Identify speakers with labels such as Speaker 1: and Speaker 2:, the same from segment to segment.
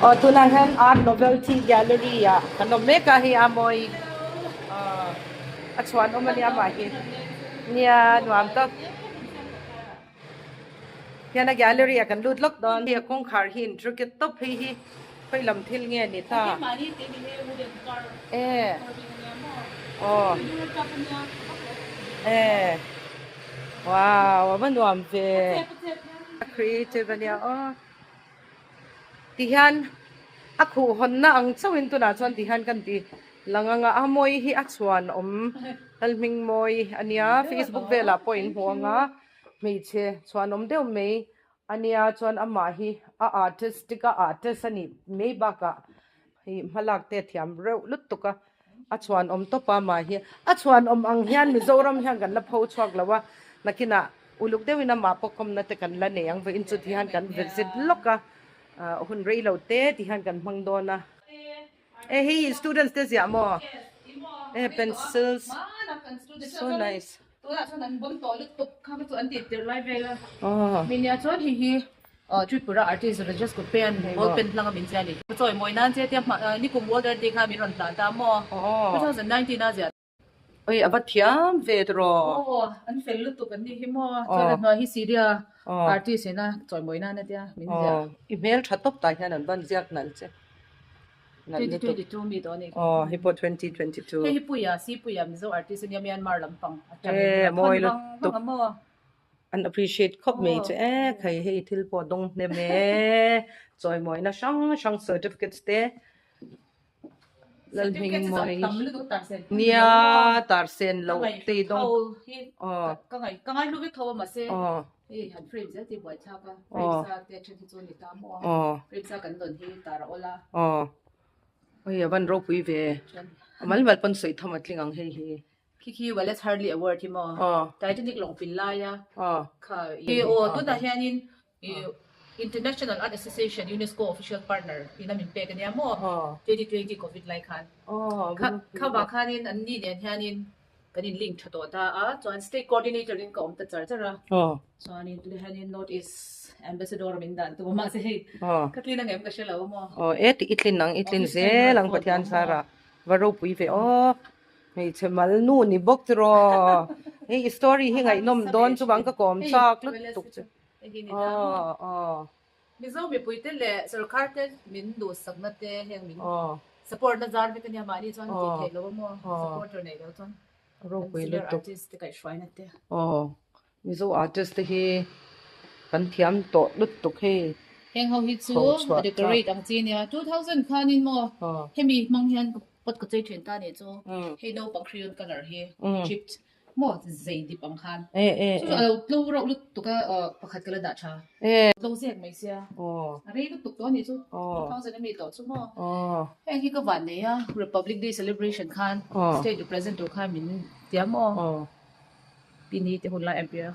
Speaker 1: Aw tunah hian Art Novelty Gallery ah kan awm mek a, hei a mawi ahh a chhuan awm ania amah hi nia nuam tawp hian a gallery ah kan lut lawk dawn hei a kawngkhar hi intricate tawp phei hi khawi lam thil nge ni ta e aw e wow a va nuam ve a creative ania aw. Tihian a khuh hawnna ang chauhin tunah chuan tihian kan ti lang ang a, a mawi hi a chhuan awm Lalhming mawi a nia Facebook velah pawh in hmu ang a, hmeichhe chhuan awm deuh mai a nia chuan amah hi a artistic a artist a nih mai bakah hei hmalak te a thiam reuh lutuk a, a chhuan awm tawp a amah hi a chhuan awm ang hian Mizoram hian kan la pho chhuak lo a, nakinah Uluk deuhin amah pawh kawmna te kan la nei ang vawiin chu tihian kan visit lawk a, hun rei lo te tihian kan hmang dawn a. E hei students te ziah maw? E pencils so nice.
Speaker 2: Tunah chuan an bon tawh lutuk kha chu an tih tirh lai vel a. Minia chuan hei hi Tripura artist Rajesh Kupean ball pen hlang a min ziah a ni. Chawi mawi nan che tia nikum World Art Day kha min rawn hlan ta maw? 2019 a ziah.
Speaker 1: Oi a va thiam ve tawh.
Speaker 2: Aw an fel lutuk an nih hi maw. Chuan a hnuai hi Syria artist ina chawimawi nan a tia min ziah.
Speaker 1: Aw i hmel tha tawp tah hian an van ziak nalh che.
Speaker 2: Nalh lutuk. 2022 mi tawh a ni.
Speaker 1: Aw hei pawh 2022.
Speaker 2: Hei hi Puia si Puia Mizo artist ania Myanmar lampang atangin. E
Speaker 1: mawi lutuk. An appreciate khawp mai che e khai hei thil pawh dawng hnem e chawimawina hrang hrang certificates te. Lalhming mawi nia tar sen loh te i dawng aw aw aw aw hei a van ropui ve a mal mal pawn sawi tham a tling ang hei hi.
Speaker 2: Khi khi Wallace Harley Award hi maw Titanic lawng pil laia kha aw tunah hianin International Art Association UNESCO official partner in a min pek a nia maw? 2020 Covid lai khan. Kha vang khanin an ni nen hianin kan in link tha tawh ta a, chuan state coordinator in ka awm ta char char a. Chuanin tunah hianin North East Ambassador min dan tum a, mahse hei ka tlin ang em ka hre lo maw?
Speaker 1: Aw e tih i tlin ang, i tlin zel ang Pathian zara va ropui ve aw. Hmeichhe mal nu ni bawk tiraw. Hei i story hi ngaihnawm dawn chuvang ka kawm chak lutuk che. Aw aw.
Speaker 2: Mizo mipuite leh sorkar te min duhsakna te heng min support na zar vek ania mahni chuan tih theih lo a maw supporter neih lo chuan
Speaker 1: Ropui lutuk.
Speaker 2: Artist te kaihhruaina te.
Speaker 1: Aw Mizo artist te hi kan thiam tawh lutuk hei.
Speaker 2: Heng ho hi chu a decorate ang chi ania 2000 khanin maw hemi hmang hian pot ka chei thin ta nih chu hei naupang crayon colour hi chipped Maw zei dip ang khan. Chu chu a lo tlo rauh lutuk a pakhat ka la dah tha. Tlo zek mai sia. A rei lutuk tawh a nih chu. 2000 a mi tawh chu maw. Heng hi ka van nei a Republic Day celebration khan state represent tur khan min tia maw. Pini te hun lai a bia.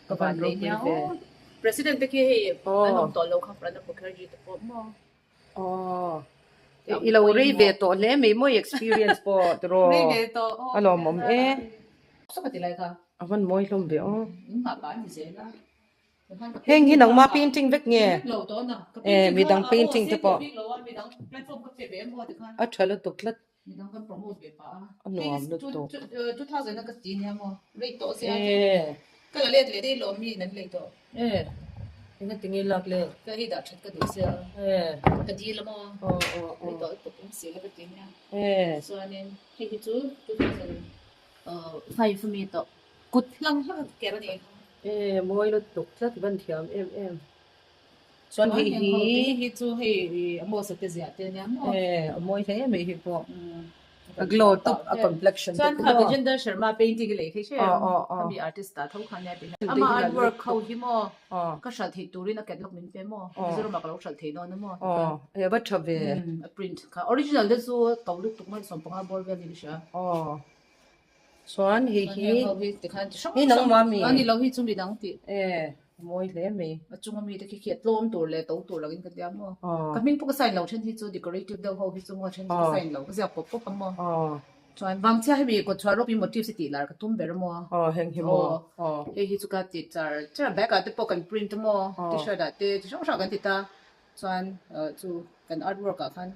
Speaker 2: Ka van nei nia aw. President te khi hei an awm tawh lo kha Pranab Mukherjee te pawh maw.
Speaker 1: Aw, i lo rei ve tawh hle mai maw i experience pawh tiraw?
Speaker 2: Rei ve tawh aw.
Speaker 1: A lawmawm e.
Speaker 2: Saw ka ti lai kha.
Speaker 1: A van mawi hlawm ve aw.
Speaker 2: In nghah pah a ni zel a.
Speaker 1: Heng hi nangma painting vek nge?
Speaker 2: Vek lo tawh na. Ka
Speaker 1: E
Speaker 2: painting
Speaker 1: midang
Speaker 2: kha
Speaker 1: painting te pawh.
Speaker 2: bik lo a midang platform ka pe ve emaw ti khan.
Speaker 1: A tha lutuk tlat.
Speaker 2: Midang kan promote ve pah a.
Speaker 1: A nuam lutuk.
Speaker 2: 2000 a ka ti nia maw. Rei tawh sia.
Speaker 1: E.
Speaker 2: Ka la let leh daih lo mi in an lei tawh.
Speaker 1: E. Enga tinge lak le?
Speaker 2: Ka hei dah that ka duh sia.
Speaker 1: E.
Speaker 2: Ka dil a maw.
Speaker 1: Aw aw aw.
Speaker 2: Rei tawh lutuk awm si la ka ti nia.
Speaker 1: E.
Speaker 2: Chuanin hei hi chu 2005 a mi tawh. Kut hlang hlang a ker a ni.
Speaker 1: E mawi lutuk tlat van thiam em em. Chuan hei hi
Speaker 2: hei hi chu hei a maw sa te ziah te ania maw?
Speaker 1: E a mawi hle mai hi pawh. A glow tawp a complexion te
Speaker 2: Chuan kha Vijender Sharma painting hi lei thei hrem a mi artist ta tho kha ania tih hian ama artwork ho hi maw ka hralh theih turin a catalog min pe maw Mizoram ah ka lo hralh thei dawn a maw
Speaker 1: Aw e va tha ve
Speaker 2: a print kha original te chu to lutuk mai 15 bawr vel in ka hria.
Speaker 1: Aw Chuan hei hi hei nangmah mi
Speaker 2: ani lo hi chu midang tih
Speaker 1: e mawi hle mai
Speaker 2: a chunga mi te khi khi a tlawm tur leh to tur lo in ka tia maw ka hming pawh ka sign lo then hi chu decorative deuh ho hi chu maw then chu ka sign lo ka ziak pawp pawp a maw chuan vangchhia hemi kawt chhuah rawp hi motifs hi tih lar ka tum ber a maw
Speaker 1: aw heng hi maw
Speaker 2: hei hi chu ka ti char char bag ah te pawh kan print a maw t-shirt ah te chi hrang hrang kan ti ta. Chuan chu kan artwork ah khan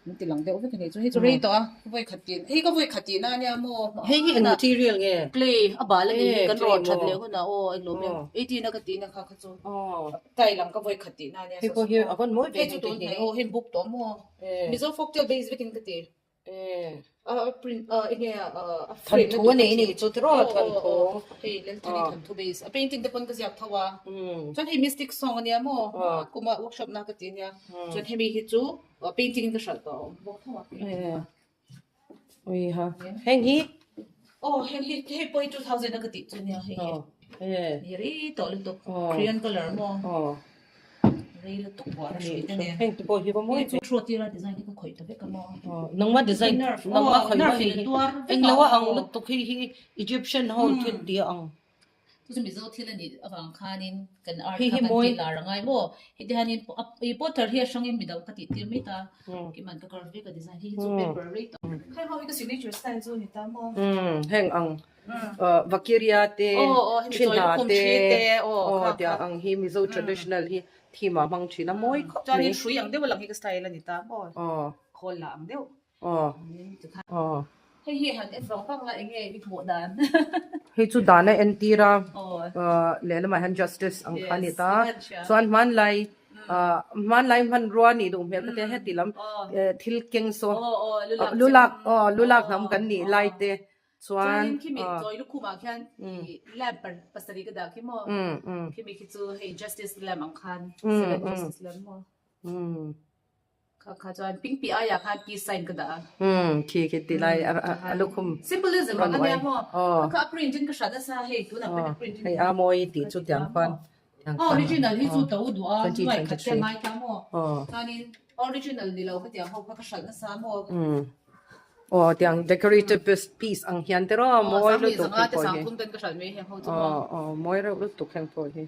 Speaker 2: min ti lang deuh vek a ni. Chu hei chu rei tawh a, ka vawi khat tih hei ka vawi khat tihna ania maw?
Speaker 1: Hei hi eng material nge?
Speaker 2: Clay a bal a ni hi kan rawn that leh hunah aw englo mai eighteen a ka tihna kha kha chu tile ang ka vawi khat tihna ania
Speaker 1: Hei pawh hi a vawn mawi ve
Speaker 2: hei chu tun hnai aw hei book tawh maw? Mizo folktale base vekin ka ti. A print a enge a frame
Speaker 1: Thanthu a nei ni chu tiraw thanthu.
Speaker 2: Hei Lalthani thanthu base a painting te pawn ka ziak tho a. Chuan hei mystic song ania maw kuma workshop na ka ti ania. Chuan hemi hi chu painting in ka hralh tawh a awm bawk tho a.
Speaker 1: Ui ha heng hi
Speaker 2: Aw heng hi hei pawh hi 2000 a ka tih chu nia hei hi. Ni rei tawh lutuk crayon colour maw. Rei lutuk buar a hruai te nen.
Speaker 1: Heng te pawh hi va mawi
Speaker 2: ve. Throw tira design hi ka khawih ta vek a maw.
Speaker 1: Nangma design nangma khawih va hei hi. Englo a ang lutuk hei hi Egyptian ho thil tih a ang.
Speaker 2: Chu chu Mizo thil a nih avang khanin kan art kha kan tih lar a ngai maw. Heti hianin i potter hi a hrangin midang ka tih tir mai ta. Kiman ka kar vek a design hi hi chu paper rei tawh. Hei ho hi ka signature style chu a ni ta maw.
Speaker 1: Heng ang Vakiria te, Thinha te, aw tiang ang hi Mizo traditional hi theme ah hmang thin a mawi khawp mai.
Speaker 2: Chuanin hrui ang deuh a lang hi ka style a ni ta maw? Khawl lah ang deuh.
Speaker 1: Aw.
Speaker 2: Hei hi han en vang vang la eng nge i hmuh dan?
Speaker 1: Hei chu dan a entir a, lehlamah hian justice ang kha a ni ta. Chuan hmanlai Hmanlai hmanrua nih duh hmel ka tia heti lam thil keng saw lulak aw lulak hnam kan nih lai te chuan
Speaker 2: Chuanin khimi chawi lukhumah khian lamp pasarih ka dah khi maw khimi khi chu hei justice lamp ang khan seven justice lamp maw kha kha chuan pingpi aiah khan peace sign ka dah a.
Speaker 1: Khi khi ti lai a lukhum
Speaker 2: Symbolism ang ania maw kha kha a print in ka hrat nasa hei tunah pawh a print in
Speaker 1: hei a mawi tih chu tiang khan
Speaker 2: Original hi chu to duh a nuai khat te ngai ta maw chuanin original ni lo khatiang ho kha ka hralh nasa maw.
Speaker 1: Aw tiang decorative piece ang hian te rawh mawi lutuk
Speaker 2: hei pawh hi.
Speaker 1: Aw aw mawi reuh lutuk heng pawh hi.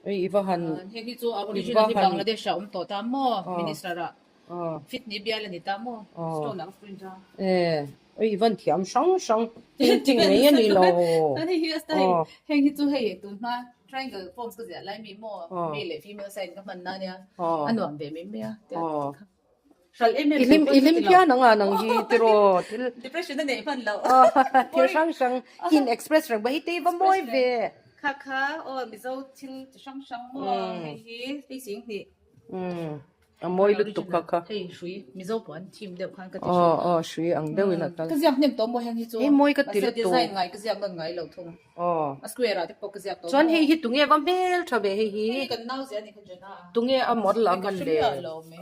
Speaker 1: Ei i va han
Speaker 2: Heng hi chu original hi Bangladesh ah awm tawh ta maw minister ah fit ni bial a ni ta maw stone ah ka print a.
Speaker 1: Oi i van thiam hrang hrang painting mai a ni lo.
Speaker 2: Hei hi a style heng hi chu hei tun hma triangle forms ka ziah lai mi maw male leh female sign ka hman na ania a nuam ve mai mai a hralh em em
Speaker 1: I hlim i hlim phian ang a nang hi tiraw thil
Speaker 2: depression a neih hman loh
Speaker 1: thil hrang hrang in express reng ba hi te i va mawi ve.
Speaker 2: Kha kha aw Mizo thil chi hrang hrang maw hei hi hei sing hnih.
Speaker 1: A mawi lutuk kha kha.
Speaker 2: Hei hrui Mizo pawh an thim deuh khan ka ti hrui.
Speaker 1: Aw aw hrui ang deuhin a kal.
Speaker 2: Ka ziak hnem tawh maw heng hi chu.
Speaker 1: Hei mawi ka ti lutuk.
Speaker 2: Mahse design ngai ka ziak nawn ngai lo thung.
Speaker 1: Aw.
Speaker 2: A square ah te pawh ka ziak tawh maw.
Speaker 1: Chuan hei hi tunge va hmel tha ve hei hi.
Speaker 2: Hei kan nau zia a ni kha Jana.
Speaker 1: Tunge a model a hman le.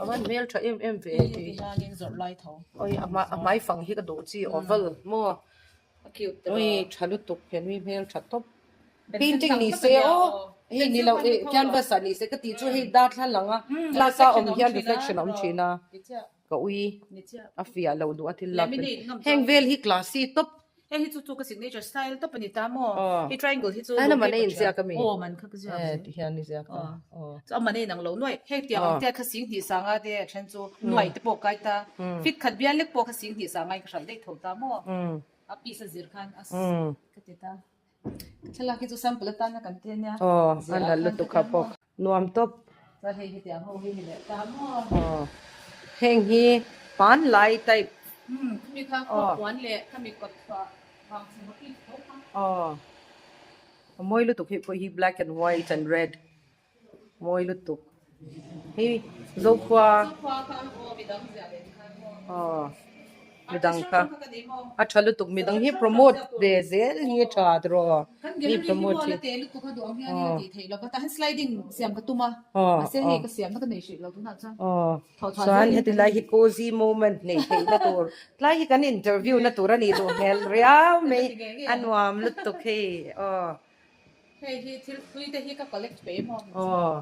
Speaker 1: A van hmel tha em em ve.
Speaker 2: Hei hi hianin zawrh lai tho.
Speaker 1: Oi a hma a hmai fang hi ka duh chi oval maw.
Speaker 2: A cute tawh.
Speaker 1: Oi tha lutuk hian mi hmel tha tawp. Painting ni se aw hei ni lo eh canvas ah ni se ka tih chu hei darthlalang a glass a awm hian reflection a awm thin a ka ui a fiah lo duh a thil lak heng vel hi classy tawp.
Speaker 2: Hei hi chu chu ka signature style tawp a ni ta maw hei triangle hi chu
Speaker 1: a man a inziak a mi
Speaker 2: aw man kha ka ziak
Speaker 1: eh ti hian i ziak a aw
Speaker 2: chu a man a inang lo nuaih hei tiang ang te kha sing hnih sanga te a then chu nuaih te pawh kai ta fit khat bial lek pawh kha sing hnih sanga in ka hralh daih tho ta maw a piece a zir khan a ka ti ta. Thlalak hi chu sample atana kan ti ania.
Speaker 1: Aw, a nalh lutuk kha pawh. Nuam tawp.
Speaker 2: Chuan hei hetiang ho hi ni leh ta maw?
Speaker 1: Aw, heng hi panlai type.
Speaker 2: Umm, khami kha khaw puan leh khami kawt chhuah vang chhung a piece tho kha.
Speaker 1: Aw, a mawi lutuk hei pawh hi black and white and red. Mawi lutuk. Hei Zokhua.
Speaker 2: Zokhua kha aw midang ziah leh khan maw.
Speaker 1: Aw midang kha a tha lutuk midang hi promote ve zel hi a tha tiraw.
Speaker 2: Kan gallery hi maw la te lutuk a duh ang hian a tih theih lova tah hian sliding siam ka tum a mahse hei ka siamna ka nei hrih lo tunah chuan.
Speaker 1: Aw chuan heti lai hi cozy moment neih theihna tur tlai hi kan interview na tur a nih duh hmel riau mai a nuam lutuk hei aw.
Speaker 2: Hei hi thil hlui te hi ka collect ve maw?
Speaker 1: Aw.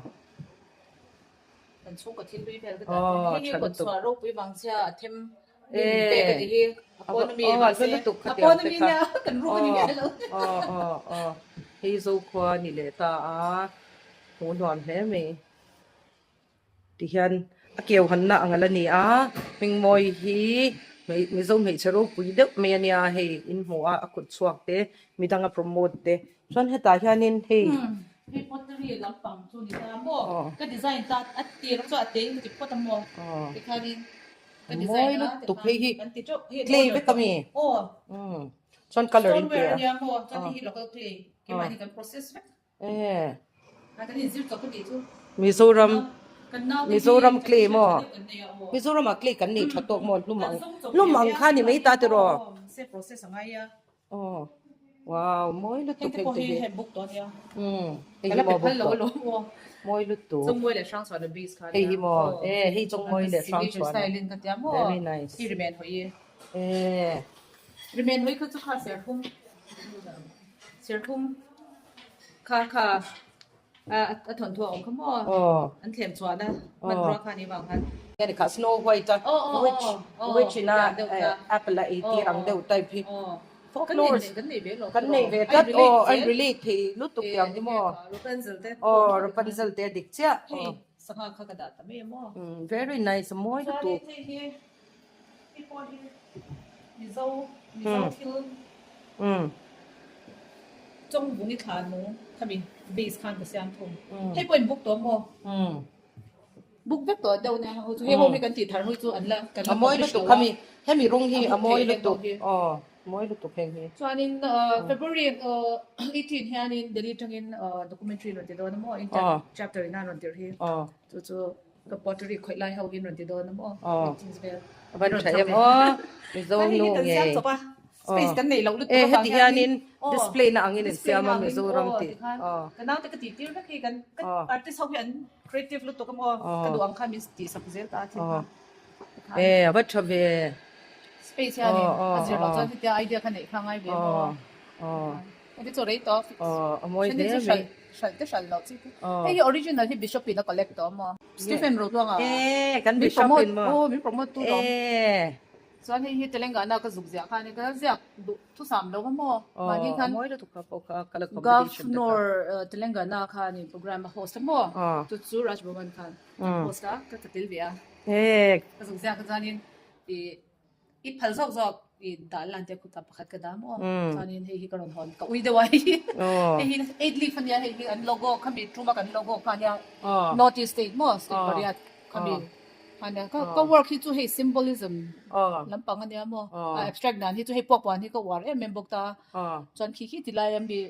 Speaker 2: Kan chhungkaw thil hlui vel ka dah thei. Hei hi kawt chhuah ropui vang chia a them min pek a ti hi. A pawn ami mahse a pawn ami nia kan ruk a ni miah lo.
Speaker 1: Aw aw aw. Hei Zokhua ni leh ta a hmuh hnuam hle mai. Tihian a keu hanna ang a la ni a, Hmingmawi hi Mizo hmeichhe ropui deuh mai a nia hei in hmuh a, a kut chhuak te midang a promote te chuan hetah hianin hei.
Speaker 2: Pottery lampang chu ni ta maw? Ka design ta a tir chu a te in ka ti phawt a maw? Tikhanin ka design a tikhan kan ti teuh hei
Speaker 1: clay vek a mi?
Speaker 2: Aw.
Speaker 1: Chuan colour in pe
Speaker 2: a. Stoneware ania maw? Chuan hei hi local clay keimahni kan process vek.
Speaker 1: E.
Speaker 2: A kan inzir chawp a tih chu.
Speaker 1: Mizoram Mizoram clay maw? Mizoram ah clay kan nei tha tawk maw? Hlum ang hlum ang kha ni mai ta tiraw?
Speaker 2: Se process a ngai a.
Speaker 1: Aw wow mawi lutuk
Speaker 2: heng te hi.
Speaker 1: Umm hei hi maw buk tawh. Mawi lutuk.
Speaker 2: Chawngmawi leh Hrangchhuana base kha nia.
Speaker 1: Hei hi maw e hei Chawngmawi leh Hrangchhuana.
Speaker 2: Style in ka tia maw.
Speaker 1: Very nice.
Speaker 2: Hi rimen hawi.
Speaker 1: E.
Speaker 2: Rimen hawi kha chu kha serthum serthum kha kha a thawnthu a awm kha maw. An thlem chhuahna hmanrua kha ni vang khan.
Speaker 1: Hei kha snow white a witch witch ina apple a ei tir ang deuh type hi. Folklore kan nei ve tlat aw an relate thei lutuk tiang hi maw aw Rapunzel te a dik chiah
Speaker 2: aw sangha kha ka dah ta mai maw
Speaker 1: very nice a mawi lutuk
Speaker 2: hei hi hei pawh hi mizo mizo thil chawngvungi thla nung khami base khan ka siam thung hei pawh in book tawh maw Book vek tawh deuh nia ho chu hei ho hi kan tih thar ho chu an la kan la
Speaker 1: A mawi
Speaker 2: publish
Speaker 1: lutuk
Speaker 2: lo a.
Speaker 1: khami hemi rawng hi a mawi
Speaker 2: heng
Speaker 1: lutuk
Speaker 2: ho hi.
Speaker 1: aw mawi lutuk heng hi.
Speaker 2: Chuanin February 18 hianin Delhi tangin documentary rawn ti dawn a maw inter
Speaker 1: Aw.
Speaker 2: chapter in a rawn tirh hi
Speaker 1: Aw.
Speaker 2: chu chu ka pottery khawih lai ho hin rawn ti dawn a maw
Speaker 1: Aw.
Speaker 2: 18 vel.
Speaker 1: A van
Speaker 2: Rawn
Speaker 1: tha
Speaker 2: chak
Speaker 1: em
Speaker 2: ve.
Speaker 1: aw Mizo
Speaker 2: Hei hi
Speaker 1: nu
Speaker 2: kan siam
Speaker 1: ngei.
Speaker 2: chawp a space
Speaker 1: Aw.
Speaker 2: kan neih loh lutuk
Speaker 1: E
Speaker 2: avang
Speaker 1: heti
Speaker 2: hianin
Speaker 1: hianin
Speaker 2: aw
Speaker 1: display na angin in
Speaker 2: display
Speaker 1: siam
Speaker 2: na
Speaker 1: a
Speaker 2: angin
Speaker 1: Mizoram
Speaker 2: aw
Speaker 1: tih
Speaker 2: tikhan
Speaker 1: aw.
Speaker 2: ka naute ka tih tir vek hi kan ka
Speaker 1: Aw.
Speaker 2: artist ho hi an Creative lutuk a maw? Ka duh ang khan min tih sak zel ta a thil kha.
Speaker 1: E a va tha ve.
Speaker 2: Space hianin a zir loh chuan hetia idea kha neih kha ngai ve maw? Heti chu rei tawh.
Speaker 1: A mawi hle mai.
Speaker 2: Hralh te hralh loh chi te. Hei hi original hi Bishop in a collect tawh a maw? Stephen Rotuanga.
Speaker 1: E kan Bishop in maw?
Speaker 2: Aw min promote tu lawm. Chuan hei hi Telangana ka zuk ziah khan ka ziak duh thusam lo a maw? Mahni khan Governor Telangana khan in program a host a maw? Chu chu Raj Bhavan khan host a ka tel ve a. Ka zuk ziah kha chuanin i i phal zawk zawk i dah lan te khuta pakhat ka dah maw? Chuanin hei hi ka rawn hawn ka ui deuh a hei hi. Hei hi eight leaf ania hei hi an logo khami tuma kan logo kha ania North East State maw state pariat khami Hana ka ka work hi chu hei symbolism lampang ania maw a abstract dan hi chu hei puak puan hi ka uar em em bawk ta chuan khi khi ti lai a mi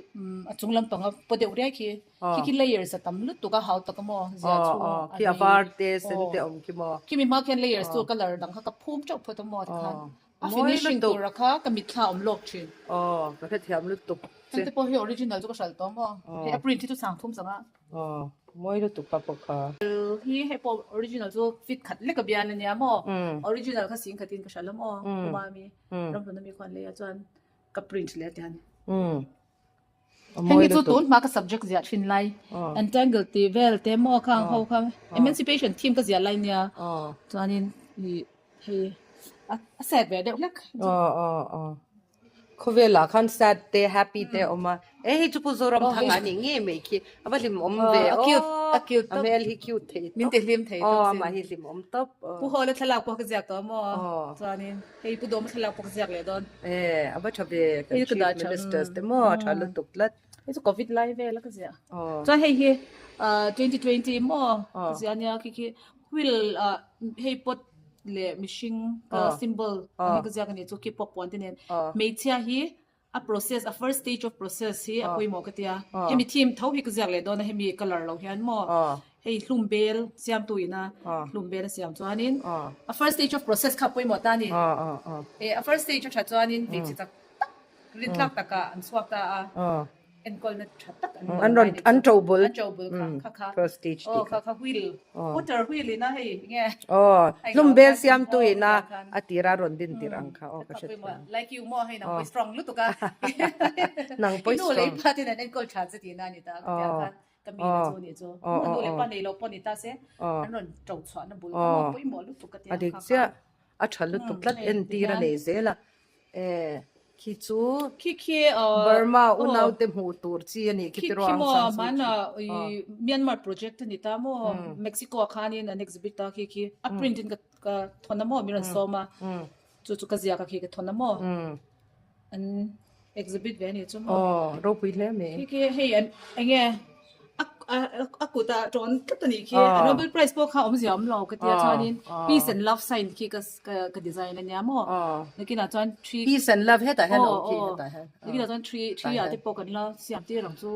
Speaker 2: a chung lampang a paw deuh riai khi khi khi layers a tam lutuk a hau tak a maw zia chhung a
Speaker 1: khi a var te sen te awm khi maw
Speaker 2: khi mi hma khian layers chu colour dang kha ka phum teuh phawt a maw tikhan a finishing tur a kha ka mitthla awm lawk thin
Speaker 1: aw ka hrethiam lutuk
Speaker 2: che heng te pawh hi original chu ka hral tawh maw hei a print hi chu sang thum chang a.
Speaker 1: Aw mawi lutuk ka pawh kha.
Speaker 2: Hi hei pawh original chu fit khat lek a bian ania maw original kha sing khatin ka hria lo maw kuma ami ramhlun ami khuan lei ah chuan ka print leh a ti han. Heng hi chu tun hma ka subject ziah thin lai entangle tih vel te maw khang ho kha emancipation theme ka ziah lai nia chuanin hei a set ve deuh hlek.
Speaker 1: Khawvelah khan sad te happy te a awm a, e hei chu Pu Zoramthanga a nih ngei mai khi a va hlim awm ve
Speaker 2: aw, a cute a cute
Speaker 1: a hmel hi cute thei
Speaker 2: tawp, min ti hlim thei
Speaker 1: tawp sin, aw amah hi hlim awm tawp.
Speaker 2: Pu Hawla thlalak pawh ka ziak tawh maw, chuanin hei Pu Dawma thlalak pawh ka ziak leh dawn.
Speaker 1: E a va tha ve kan Chief Ministers te maw a tha lutuk tlat.
Speaker 2: Hei chu Covid lai vel a ka ziah. Chuan hei hi 2020 maw ka ziah ania khi khi wheel ah hei pot leh mihring ka symbol ang hi ka ziak a ni chu khi pawk puan te nen hmeichhia hi a process a first stage of process hi a pawimawh ka tia hemi theme tho hi ka ziak leh dawn a hemi colour lo hian maw hei hlum bel siamtu ina hlum bel a siam chuanin a first stage of process kha a pawimawh ta a ni a first stage a tha chuanin hmeichhe chak tak rintlak takah an chhuak ta a. Enkawlna tha tak an
Speaker 1: An rawn an to bul.
Speaker 2: An to bul kha kha kha.
Speaker 1: First stage
Speaker 2: tih kha. Aw kha kha wheel. Water wheel ina hei nge.
Speaker 1: Aw hlum bel siam tu ina a tira rawn din tir ang kha aw ka hre thiam.
Speaker 2: Like you maw hei nang pawh strong lutuk a.
Speaker 1: Nang pawh strong.
Speaker 2: I nu leh i pa ten an enkawl tha che tihna a ni ta ka tia khan ka mi na chu ni chu. Nu leh pa nei lo pawh ni ta se an rawn to chhuahna bul kha maw pawimawh lutuk ka tia
Speaker 1: kha kha. A dik chiah a tha lutuk tlat entir a nei zel a. E, khi chu
Speaker 2: Khi khi
Speaker 1: Burma unaute hmuh tur chi a nih khi tiraw
Speaker 2: Khi maw hmana i Myanmar project a ni ta maw Mexico ah khanin an exhibit a khi khi a print in ka ka thawn a maw min rawn sawm a chu chu ka ziak a khi ka thawn a maw an exhibit ve a ni chu maw
Speaker 1: Aw ropui hle mai
Speaker 2: Khi khi hei an eng nge a. a kut a tawn tlat a nih khi a Nobel Prize pawh kha awmzia awm lo ka tia chuanin peace and love sign khi ka ka design a nia maw nakinah chuan tree
Speaker 1: Peace and love hetah hian a awm khi hetah hian
Speaker 2: nakinah chuan tree tree ah te pawh kan la siam tir ang chu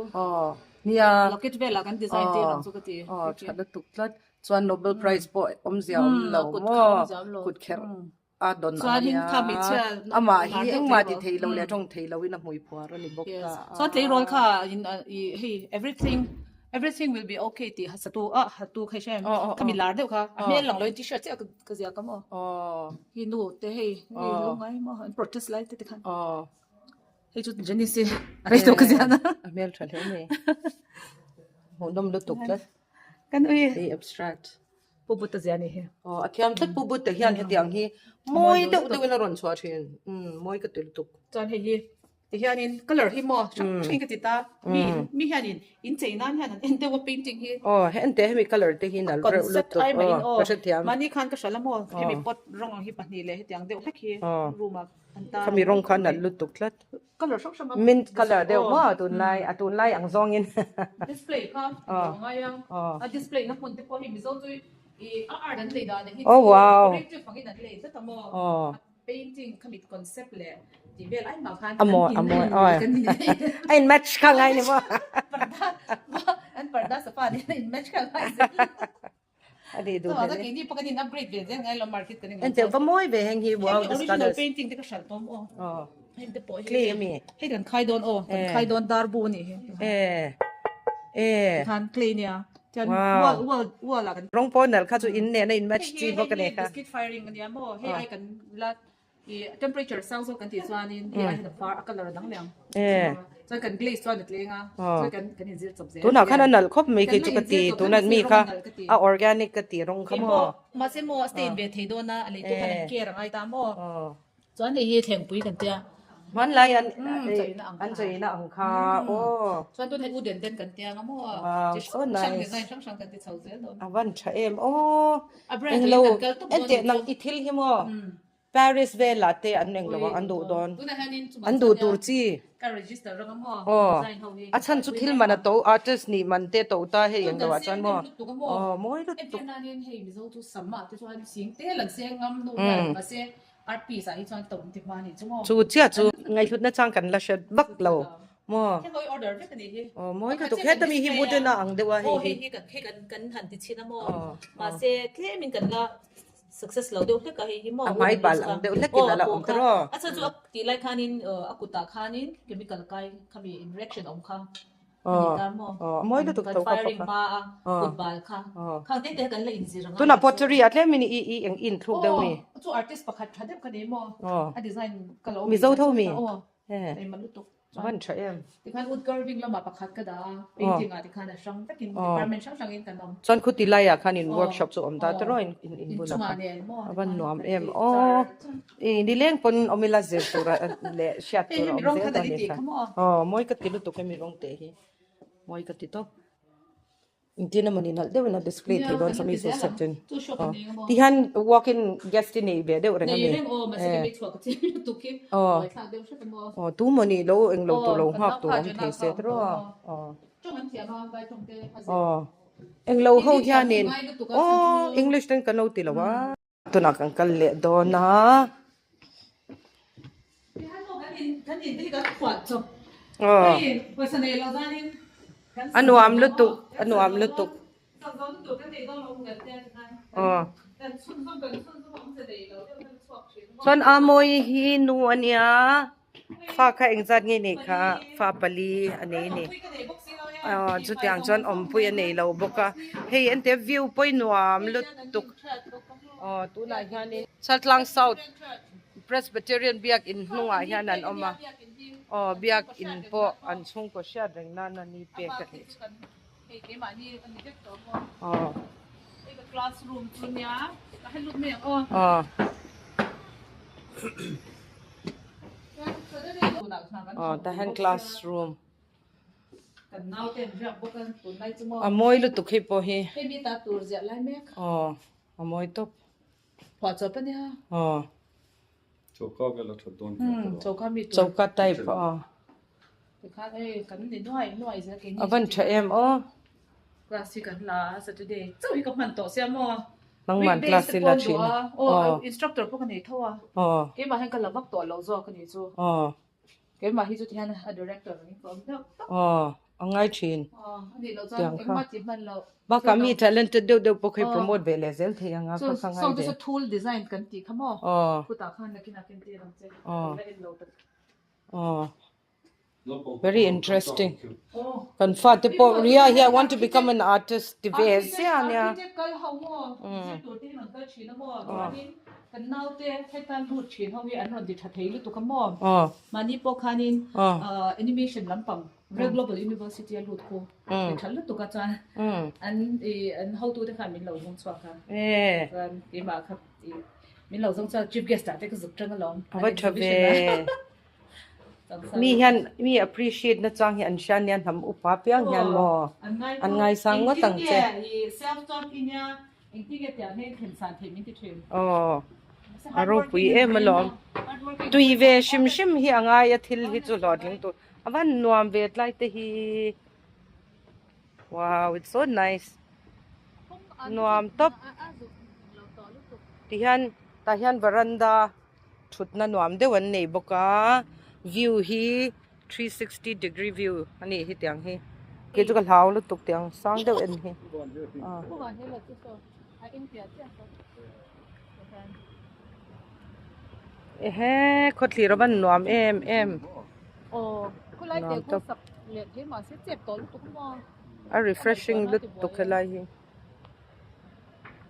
Speaker 1: nia
Speaker 2: locket velah kan design tir ang chu ka ti
Speaker 1: aw tha lutuk tlat chuan Nobel Prize pawh awmzia awm lo maw kut kherh a dawn ang ania amah hi engmah ti thei lo leh tawng thei lo in a hmui phuar a ni bawk ta
Speaker 2: a. Chuan tleirawl kha in i hei everything everything will be okay tih satu a hatu kha i hre em kha mi lar deuh kha a hmel lang lo in t-shirt chiah ka ziak a maw hi nu te hei hei lungai maw an protest lai te te khan hei chu Janice a rei tawh ka ziah na
Speaker 1: a hmel tha hle mai hmuhnawm lutuk tlat
Speaker 2: kan ui
Speaker 1: hei abstract
Speaker 2: Pu Buta zia ni hi.
Speaker 1: Aw a thiam tlat Pu Buta hian hetiang hi mawi deuh deuhin a rawn chhuah thin. Umm mawi ka ti lutuk.
Speaker 2: Chuan hei hi ti hianin colour hi maw hrang hrangin ka ti ta. Mi mi hianin in chei nan hian an en deuh a painting hi.
Speaker 1: Aw he ente hemi colour te hi nalh reuh lutuk aw ka hrethiam.
Speaker 2: Mahni khan ka hralh a maw hemi pot rawng ang hi pahnih leh hetiang deuh hlek hi room ah an tar a.
Speaker 1: Khami rawng kha nalh lutuk tlat.
Speaker 2: Colour hrang hrang a.
Speaker 1: Mint colour deuh maw tunlai a tunlai ang zawngin.
Speaker 2: Display kha a ngai a, a display na hmun te pawh hi Mizo chu i a art an lei dan hi chu decorative angin an lei tlat a maw. A painting kha mit concept leh tih vel ai mah khan
Speaker 1: a mawi a mawi awi a in match kha ngai ni maw.
Speaker 2: Parda an parda safa nen a in match kha ngai zel.
Speaker 1: A nih duh hmel e.
Speaker 2: Keini pawh kan in upgrade ve zel ngai lo market kan in
Speaker 1: En teh va mawi ve heng hi wow this
Speaker 2: original
Speaker 1: colours.
Speaker 2: painting te ka hralh tawm aw.
Speaker 1: Aw.
Speaker 2: Heng te pawh hi.
Speaker 1: Clay ami.
Speaker 2: Hei kan khai dawn aw kan khai dawn dar bu anih hi.
Speaker 1: E. E.
Speaker 2: Tikhan clay nia. Chuan
Speaker 1: Wow.
Speaker 2: wall wall wall ah kan.
Speaker 1: Rawng pawl nalh kha chu in nen a in match chi bawk a ni kha.
Speaker 2: Biscuit firing ania maw hei ai kan la I temperature sang zawk kan tih chuanin hei ai hian a var a colour a dang leh ang. Chuan kan glaze chuan a tleng a, chuan kan kan inzir chawp zel.
Speaker 1: Tunah khan a nalh khawp mai kei chu ka ti, tunah mi kha a organic ka ti rawng kha maw.
Speaker 2: Mahse maw a stain ve thei dawn a, a leitu khan an care a ngai ta maw. Chuan hei hi thlengpui kan tia.
Speaker 1: Hmanlai an an chaina ang kha aw.
Speaker 2: Chuan tun hei u den den kan tia nga maw.
Speaker 1: Wow so nice.
Speaker 2: Design hrang hrang kan ti chho zel dawn.
Speaker 1: A van tha em aw. Englo enteh nang i thil hi maw. Paris velah te an englo ang an duh dawn an duh tur chi aw a chhan chu thil man a to artist nih man te to ta hei englo ah chuan maw aw mawi lutuk chu chiah chu ngaihhlutna chang kan la hre vak lo maw aw mawi lutuk heta mi hi wooden a ang deuh a hei hi.
Speaker 2: Success lo deuh hlek a hei hi maw
Speaker 1: A hmai bal ang deuh hlek in a la awm ta rawh.
Speaker 2: A chhan chu a tih lai khanin a kutah khanin chemical kai khami in reaction awm kha a ni ta maw.
Speaker 1: Aw a mawi lutuk
Speaker 2: Kan
Speaker 1: tho kha
Speaker 2: firing
Speaker 1: pawh
Speaker 2: hma a kut bal kha khang te te kha kan la inzir ang a.
Speaker 1: Tunah pottery ah tlem in i i eng in thluk deuh mi.
Speaker 2: Aw chu artist pakhat tha deuh ka nei maw. A design ka lo
Speaker 1: Mizo tho mi.
Speaker 2: Aw engmah lutuk.
Speaker 1: A van tha em.
Speaker 2: Tikhan wood carving lamah pakhat ka dah a, painting ah tikhan a hrang vekin department hrang hrangin kan awm.
Speaker 1: Chuan khuti laiah khan in workshop chu awm ta tiraw in in bulah khan a van nuam em aw. I nileng pawn awm ila zir tur leh hriat tur a awm zel dawn nia kha. Aw mawi ka ti lutuk hemi rawng teh hi mawi ka ti tawp. Engtin emaw ni nalh deuhin a display thei dawn sawmi chu set in ti hian walk in guest i nei ve deuh reng ami aw aw tu maw ni lo englo tur lo nghak tur awm thei se tiraw aw aw englo ho hianin aw english ten kan lo ti lo a. Tunah kan kal leh dawn a. A nuam lutuk, a nuam lutuk. Chuan Amawi hi nu a nia, fa kha engzat nge nei kha, fa pali a nei a ni. Chutiang chuan awmpui a nei lo bawk a, hei ente view pawh i nuam lutuk. Aw tunah hianin Chaltlang South Presbyterian biakinn hnungah hian an awm a, aw biakinn pawh an chhungkaw hriat reng nan a ni pek a nih chu. Aw. Aw. Aw tahan classroom. A mawi lutuk hei pawh hi. Aw a mawi tawp. Aw. Choka type aw. A van tha em aw.
Speaker 2: Class hi kan la a Saturday chauh hi ka hman tawh sia maw.
Speaker 1: Nangman
Speaker 2: Weekdays
Speaker 1: class
Speaker 2: te
Speaker 1: i la
Speaker 2: pawn
Speaker 1: thin
Speaker 2: duh
Speaker 1: a.
Speaker 2: a aw
Speaker 1: Aw.
Speaker 2: instructor pawh ka nei tho a.
Speaker 1: Aw.
Speaker 2: Keimah hian ka la vak tawh lo zawk a nih chu.
Speaker 1: Aw.
Speaker 2: Keimah hi chu tihian a director angin ka awm deuh tawp.
Speaker 1: Aw a ngai thin.
Speaker 2: Aw a nih loh chuan
Speaker 1: Tiang kha.
Speaker 2: engmah tih hman loh.
Speaker 1: Bakah mi talented deuh deuh pawh khi
Speaker 2: Aw.
Speaker 1: promote ve leh zel thei ang a
Speaker 2: Chu
Speaker 1: kha ka ngai
Speaker 2: sawng te
Speaker 1: ve.
Speaker 2: chu thul design kan tih kha maw.
Speaker 1: Aw.
Speaker 2: Khutah khan nakinah khen tir ang che.
Speaker 1: Aw.
Speaker 2: Ka la en lo tak.
Speaker 1: Aw. Very interesting. Kan fate pawh Ria hi I want to become an artist ti ve zia a nia. A va tha ve. Mi hian mi appreciate na chang hi an hria nia hnam upa piang hian maw an ngaisang ngawt ang che. Aw a ropui em alawm tui ve hrim hrim hi a ngai a thil hi chu hlawhtling tur a van nuam ve tlai te hi wow it's so nice nuam tawp tihian tah hian varanda. Thutna nuam deuh an nei bawk a, view hi 360 degree view a nih hi tiang hi. Kei chu ka hlau lutuk tiang sang deuh en hi. Ehe khawthlir a van nuam em em. Nuam tawp. A refreshing lutuk helai hi.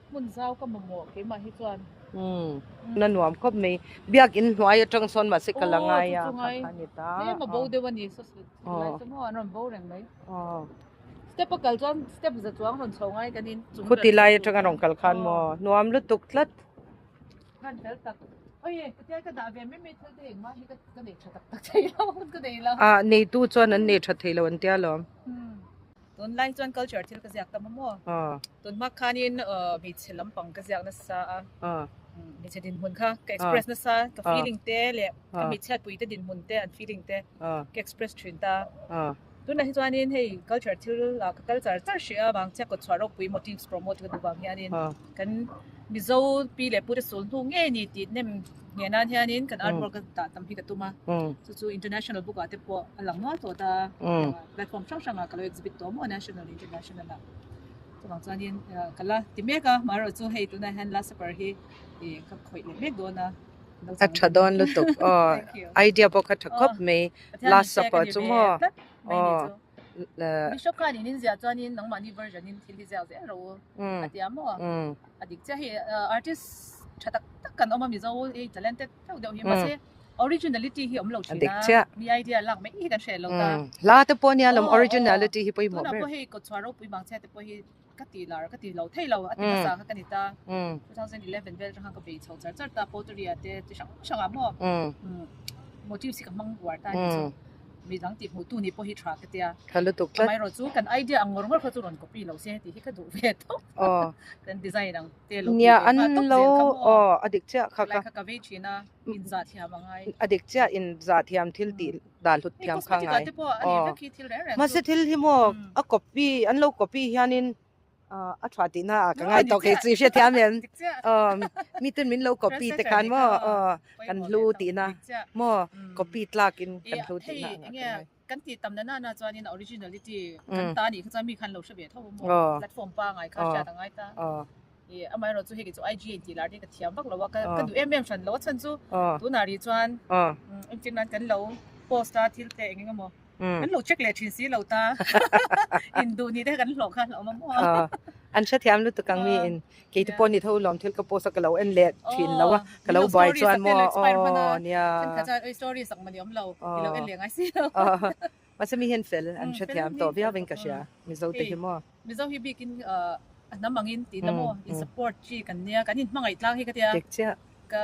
Speaker 2: Hmun zau ka mamawh keimah hi chuan.
Speaker 1: Umm na nuam khawp mai. Biakin hnuai atang sawn mahse ka la ngai a kha kha ni ta.
Speaker 2: Tlem a bo deuh a ni saw lai chu maw an rawn bo reng mai. Step a kal chuan step za chuang rawn chho ngai kan in chung
Speaker 1: Khuti lai atang a rawn kal khan maw nuam lutuk tlat.
Speaker 2: Khan fel tak. Oi ka tia ka dah ve mai mai thil te engmah hi ka nei tha tak tak thei lo ka nei lo.
Speaker 1: Ah neitu chuan an nei tha thei lo an tia lawm.
Speaker 2: Tunlai chuan culture thil ka ziak tam a maw? Tun hma khanin hmeichhe lampang ka ziak nasa a, hmeichhe dinhmun kha ka express nasa, ka feeling te leh ka hmeichhiatpui te dinhmun te an feeling te ka express thin ta. Tunah hi chuanin hei culture thil ah ka kal char char hrih a, vang chiah kawtchhuah ropui motives promote ka duh vang hianin kan Mizo pi leh pu te sul hnu ngei ni tih nem ngheh nan hianin kan artwork ka dah tam hi ka tum a, chu chu international book ah te pawh a lang nual tawh ta, platform hrang hrang ah ka lo exhibit tawh maw national leh international ah chuvang chuanin ka la ti mek a amaherawh chu hei tunah hian last supper hi ih ka khawih leh mek dawn a.
Speaker 1: A tha dawn lutuk aw idea pawh kha tha khawp mai last supper chu maw aw.
Speaker 2: Bishop khan in inziah chuanin nangmahni version in thil hi ziak zel rawh u a ti a maw? A dik chiah hei artist tha tak tak kan awm a Mizo hei talented deuh deuh hi mahse originality hi awm lo thin a mi idea lak mai hi kan hreh lo ta.
Speaker 1: Hla te pawh nia lawm originality hi pawimawh ber.
Speaker 2: Tunah pawh hei kawtchhuah ropui mang chhia te pawh hi ka ti lar ka ti lo thei lo a ti hmasa kha ka ni ta 2011 vel atang khan ka bei chho char char ta pottery ah te chi hrang hrang ah maw motives hi ka hmang uar ta ni chu mi dang tih hmuh tu ni pawh hi tha ka tia
Speaker 1: tha lutuk tlat
Speaker 2: amaherawh chu kan idea ang ngawr ngawr kha chu rawn copy lo se tih hi ka duh ve tawp kan design ang te lo
Speaker 1: nia an lo aw a dik chiah kha
Speaker 2: ka ka vei thin a in zah thiam a ngai
Speaker 1: a dik chiah in zah thiam thil tih dan hlut thiam kha ngai aw mahse thil hi maw a copy an lo copy hianin a tha tihna ah ka ngai tawk hei chu i hriat thiam em aw miten min lo copy te khan maw aw kan hlu tihna maw copy tlak in kan hlu tihna ang ah ka ngai.
Speaker 2: Kan tih tam na nana chuanin originality kan ta anih kha chuan mi khan lo hre ve tho maw platform pangai kha hriat a ngai ta. Ih amaherawh chu hei chu IG in tih lar te ka thiam vak lo a ka ka duh em em hran lo a chhan chu tunah rih chuan engtin nan kan lo post a thil te eng eng emaw kan lo check leh thin si lo ta in duh ni te kan hlawh kha hlauh awm a
Speaker 1: an hrethiam lutuk ang mi in kei te pawh ni tho lawm thil ka post a ka lo en leh thin lo a ka lo buai chuan maw aw nia
Speaker 2: story sak mani awm lo i lo en leh ngai si lo
Speaker 1: mahse mi hian fel an hrethiam tawh viau in ka hria Mizo te hi maw.
Speaker 2: Mizo hi bikin a hnam angin tih na maw in support chi kan nia kan inhmangaih tlang hi ka tia
Speaker 1: Dik chiah.
Speaker 2: Ka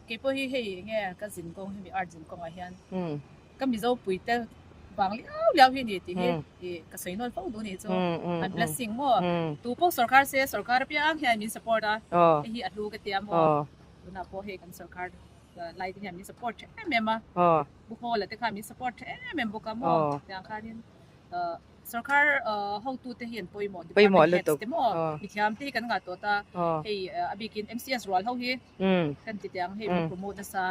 Speaker 2: kei pawh hi hei enge ka zin kawng hemi art zin kawngah hian ka Mizo pui te vang liau liau hi ni tih hi ih ka sawi nawn fo duh nih chu an blessing maw tu pawh sorkar se sorkar apiang hian min support a hei hi a hlu ka tia maw tunah pawh hei kan sorkar lai te hian min support tha em em a Pu Hawla te khan min support tha em em bawk a maw tiang khanin. Sorkar hotute hi an pawimawh department heads te maw mithiam te hi kan ngah tawh ta hei a bikin MCS rual ho hi kan ti teh ang hei min promote nasa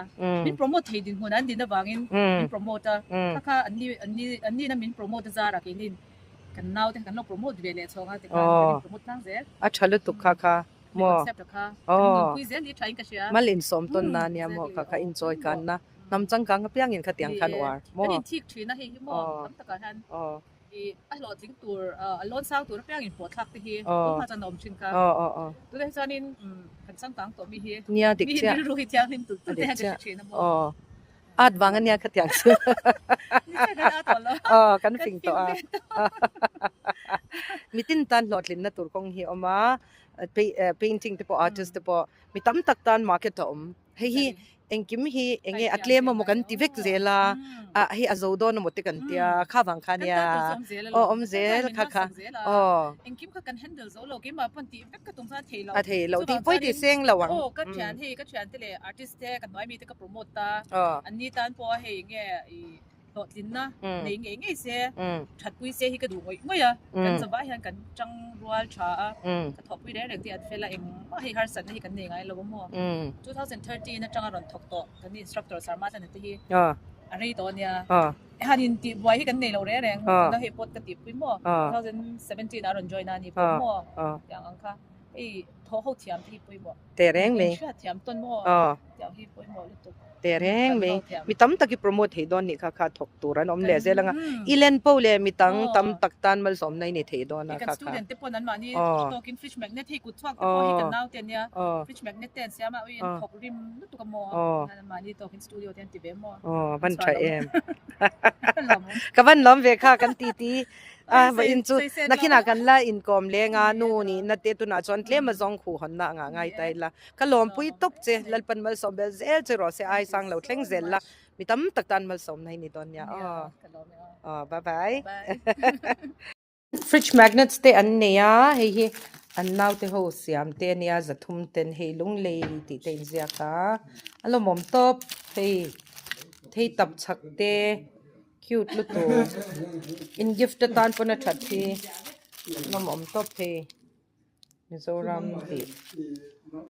Speaker 2: min promote thei dinhmun an din avangin min promote a kha kha an ni an ni an nina min promote a zara keinin kan nau te kan lo promote ve leh chhawng a tikhan kan in promote tlang zel
Speaker 1: a tha lutuk kha kha maw
Speaker 2: concept a kha kan nunpui zel hi tha in ka hria
Speaker 1: mal insawm tawn na nia maw kha kha inchawi kan na Hnam changkang apiangin khatiang khan uar
Speaker 2: maw? Kan inthik thin a hei hi maw tam takah hian i a hlawhtling tur a lawn sang tur apiangin pawh thlak te hi tunhma chuan a awm thin kha. Tunah hi chuanin kan changkang tawh mi hi
Speaker 1: Nia dik
Speaker 2: mi
Speaker 1: chiah.
Speaker 2: rilru hi thianghlim tulh tulh te hian ka hre thin a maw.
Speaker 1: Aw at vang ania khatiang chu.
Speaker 2: Ni chiah kan at tawh lo.
Speaker 1: Aw kan
Speaker 2: Kan
Speaker 1: fing
Speaker 2: fing
Speaker 1: tawh a.
Speaker 2: ve tawh.
Speaker 1: Mitin tan hlawhtlinna tur kawng hi a awm a, painting te pawh artist te pawh mi tam tak tan market a awm. Hei hi engkim hi enge a tlem emaw kan ti vek zel a, ah hei a zo dawn emaw te kan tia kha vang kha nia aw awm zel kha kha aw.
Speaker 2: Engkim kha kan handle zo lo keimah pawn tih vek ka tum chuan a thei lo.
Speaker 1: A thei lo tih pawi tih seng lo ang.
Speaker 2: Aw ka thian hei ka thian te leh artist te ka hnuai mi te ka promote ta an ni tan pawh a hei enge i hlawhtlinna nei ngei ngei se, thatpui se hi ka duh ngawih ngawih a, kan zavah hian kan tang rual tha a, ka thawhpui reng reng te an fel a, engmah hei harsatna hi kan nei ngai lo a maw? 2013 atanga rawn thawk tawh kan instructor Sarma Chana te hi a rei tawh a nia, han in tih buai hi kan nei lo reng reng, tuna hei pawt ka tihpui maw? 2017 ah a rawn join a ni pawh maw? Tiang ang kha hei thawh ho thiam te hi pawimawh.
Speaker 1: Teh reng mai.
Speaker 2: Hriat thiam tawn maw? Tiang hi pawimawh lutuk.
Speaker 1: Teh reng mai. Mi tam tak i promote thei dawn nih kha kha thawk tur an awm leh zel anga i len po leh mi tang tam tak tan malsawmna i ni thei dawn a
Speaker 2: kha
Speaker 1: kha.
Speaker 2: Kan student te pawn an mahni tawkin fridge magnet hei kut chhuak te pawh hi kan nau te ania fridge magnet te an siam a ui an thawk rim lutuk a maw an mahni tawkin studio te an ti ve maw.
Speaker 1: Aw van tha em. Ka van lawm ve kha kan ti ti. A vawiin chu nakinah kan la inkawm leng a, nu nihna te tunah chuan tlem a zawng khuh hawnna a ngah ngai ta ila. Ka lawmpui tawp che, Lalpan malsawm bel zel che rawh se, ai sang lo thleng zel la, mi tam tak tan malsawmna hi ni dawn nia aw. Aw bye bye. Fridge magnets te an nei a, hei hi an naute ho siam te a nia, zathum ten hei lunglei tih te inziak a, a lawmawm tawp hei thei tap chhak te. Cute lutuk. In gift atan pawn a that hi lawmawm tawp hei Mizoram tih.